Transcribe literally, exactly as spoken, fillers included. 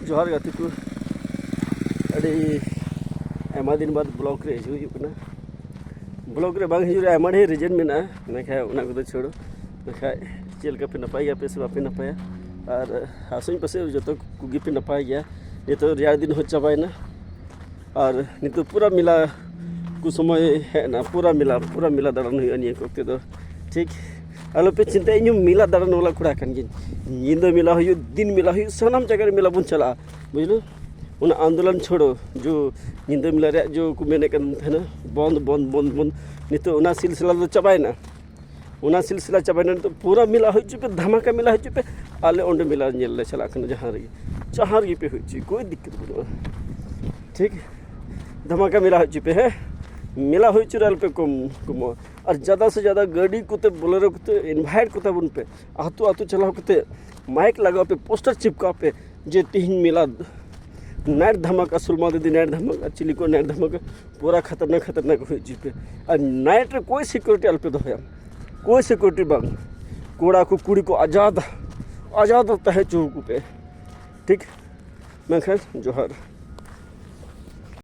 ᱡᱚᱦᱟᱨ ᱜᱟᱛᱮ ᱠᱚ, ᱟᱹᱰᱤ ᱟᱭᱢᱟ ᱫᱤᱱ ᱵᱟᱫᱽ ᱵᱞᱚᱜ ᱨᱮ ᱦᱤᱡᱩᱜ ᱦᱩᱭᱩᱜ ᱠᱟᱱᱟ᱾ ᱵᱞᱚᱜ ᱨᱮ ᱵᱟᱝ ᱦᱤᱡᱩᱜ ᱨᱮ ᱟᱭᱢᱟ ᱰᱷᱮᱨ ᱨᱤᱡᱮᱱ ᱢᱮᱱᱟᱜᱼᱟ, ᱢᱮᱱᱠᱷᱟᱱ ᱚᱱᱟ ᱠᱚᱫᱚ ᱪᱷᱟᱹᱲᱚ᱾ ᱢᱮᱱᱠᱷᱟᱱ ᱪᱮᱫ ᱞᱮᱠᱟ ᱯᱮ, ᱱᱟᱯᱟᱭ ᱜᱮᱭᱟ ᱯᱮ ᱥᱮ ᱵᱟᱯᱮ ᱱᱟᱯᱟᱭᱟ? ᱟᱨ ᱟᱥᱚᱜ ᱟᱹᱧ ᱯᱟᱥᱮᱡ ᱡᱚᱛᱚ ᱠᱚᱜᱮ ᱯᱮ ᱱᱟᱯᱟᱭ ᱜᱮᱭᱟ᱾ ᱱᱤᱛᱚᱜ ᱨᱮᱭᱟᱲ ᱫᱤᱱ ᱦᱚᱸ ᱪᱟᱵᱟᱭᱮᱱᱟ, ᱟᱨ ᱱᱤᱛᱚᱜ ᱯᱩᱨᱟᱹ ᱢᱮᱞᱟ ᱠᱚ ᱥᱚᱢᱚᱭ ᱦᱮᱡ ᱮᱱᱟ᱾ ᱯᱩᱨᱟᱹ ᱢᱮᱞᱟ, ᱯᱩᱨᱟᱹ ᱢᱮᱞᱟ ᱫᱟᱬᱟᱱ ᱦᱩᱭᱩᱜᱼᱟ ᱱᱤᱭᱟᱹ ᱠᱚ ᱚᱠᱛᱮ ᱫᱚ᱾ ᱴᱷᱤᱠ, ᱟᱞᱚᱯᱮ ᱪᱤᱱᱛᱟᱹᱭᱟ, ᱤᱧ ᱦᱚᱸ ᱢᱮᱞᱟ ᱫᱟᱬᱟᱱ ᱵᱟᱞᱟ ᱠᱚᱲᱟ ᱠᱟᱱ ᱜᱤᱭᱟᱹᱧ᱾ ᱧᱤᱫᱟᱹ ᱢᱮᱞᱟ ᱦᱩᱭᱩᱜ, ᱫᱤᱱ ᱢᱮᱞᱟ ᱦᱩᱭᱩᱜ, ᱥᱟᱱᱟᱢ ᱡᱟᱭᱜᱟ ᱨᱮ ᱢᱮᱞᱟ ᱵᱚᱱ ᱪᱟᱞᱟᱜᱼᱟ, ᱵᱩᱡᱷᱟᱹᱣ? ᱚᱱᱟ ᱟᱱᱫᱳᱞᱚᱱ ᱪᱷᱳᱲᱳ, ᱡᱚ ᱧᱤᱫᱟᱹ ᱢᱮᱞᱟ ᱨᱮᱭᱟᱜ ᱡᱚ ᱠᱚ ᱢᱮᱱᱮᱫ ᱠᱟᱱ ᱛᱟᱦᱮᱱᱟ, ᱵᱚᱱᱫ, ᱵᱚᱱᱫ, ᱵᱚᱱᱫ, ᱵᱚᱱᱫ, ᱱᱤᱛᱚᱜ ᱚᱱᱟ ᱥᱤᱞᱥᱤᱞᱟ ᱫᱚ ᱪᱟᱵᱟᱭᱮᱱᱟ᱾ ᱚᱱᱟ ᱥᱤᱞᱥᱤᱞᱟ ᱪᱟᱵᱟᱭᱮᱱᱟ, ᱱᱤᱛᱚᱜ ᱯᱩᱨᱟᱹ ᱢᱮᱞᱟ ᱦᱩᱭ ᱦᱚᱪᱚᱭ ᱯᱮ, ᱫᱷᱟᱢᱟᱠᱟ ᱢᱮᱞᱟ ᱦᱩᱭ ᱦᱚᱪᱚᱭ ᱯᱮ᱾ ᱟᱞᱮ ᱚᱸᱰᱮ ᱢᱮᱞᱟ ᱧᱮᱞ ᱞᱮ ᱪᱟᱞᱟᱜ ᱠᱟᱱᱟ, ᱡᱟᱦᱟᱸ ᱨᱮᱜᱮ, ᱡᱟᱦᱟᱸ ᱨᱮᱜᱮ ᱯᱮ ᱦᱩᱭ ᱦᱚᱪᱚᱭ, ᱠᱳᱭ ᱫᱤᱠᱠᱟᱛ ᱵᱟᱹᱱᱩᱜᱼᱟ᱾ ᱴᱷᱤᱠ, ᱫᱷᱟᱢᱟᱠᱟ ᱢᱮᱞᱟ ᱦᱩᱭ ᱦᱚᱪᱚᱭ ᱯᱮ, ᱦᱮᱸ᱾ ᱢᱮᱞᱟ ᱦᱩᱭ ᱦᱚᱪᱚ ᱨᱮ ᱟᱞᱚᱯᱮ ᱠᱚᱢ, ᱠᱚᱢᱚᱜᱼᱟ᱾ ᱟᱨ ᱡᱟᱫᱟ ᱥᱮ ᱡᱟᱫᱟ ᱜᱟᱹᱰᱤ ᱠᱚᱛᱮ, ᱵᱳᱞᱮᱨᱳ ᱠᱚᱛᱮ invite ᱠᱚᱛᱟ ᱵᱚᱱ ᱯᱮ, ᱟᱹᱛᱩ ᱟᱹᱛᱩ ᱪᱟᱞᱟᱣ ᱠᱟᱛᱮ ᱢᱟᱭᱤᱠ ᱞᱟᱜᱟᱣ ᱯᱮ, ᱯᱳᱥᱴᱟᱨ ᱪᱤᱯᱠᱟᱣ ᱯᱮ ᱡᱮ ᱛᱤᱦᱤᱧ ᱢᱮᱞᱟ, ᱱᱟᱭᱤᱴ ᱫᱷᱟᱢᱟᱠᱟ, ᱥᱩᱞᱢᱟ ᱫᱤᱫᱤ ᱱᱟᱭᱤᱴ ᱫᱷᱟᱢᱟᱠᱟ, ᱪᱤᱞᱤ ᱠᱚ ᱱᱟᱭᱤᱴ ᱫᱷᱟᱢᱟᱠᱟ, ᱯᱩᱨᱟ ᱠᱷᱟᱛᱟᱨᱱᱟᱠ, ᱠᱷᱟᱛᱟᱨᱱᱟᱠ ᱦᱩᱭ ᱦᱚᱪᱚᱭ ᱯᱮ᱾ ᱟᱨ ᱱᱟᱭᱤᱴ ᱨᱮ ᱠᱳᱭ ᱥᱤᱠᱩᱨᱤᱴᱤ ᱟᱞᱚᱯᱮ ᱫᱚᱦᱚᱭᱟ, ᱠᱳᱭ ᱥᱤᱠᱩᱨᱤᱴᱤ ᱵᱟᱝ᱾ ᱠᱚᱲᱟ ᱠᱚ ᱠᱩᱲᱤ ᱠᱚ ᱟᱡᱟᱫ, ᱟᱡᱟᱫ ᱛᱟᱦᱮᱸ ᱦᱚᱪᱚ ᱟᱠᱚ ᱯᱮ᱾ ᱴᱷᱤᱠ, ᱢᱮᱱᱠᱷᱟᱱ ᱡᱚᱦᱟᱨ᱾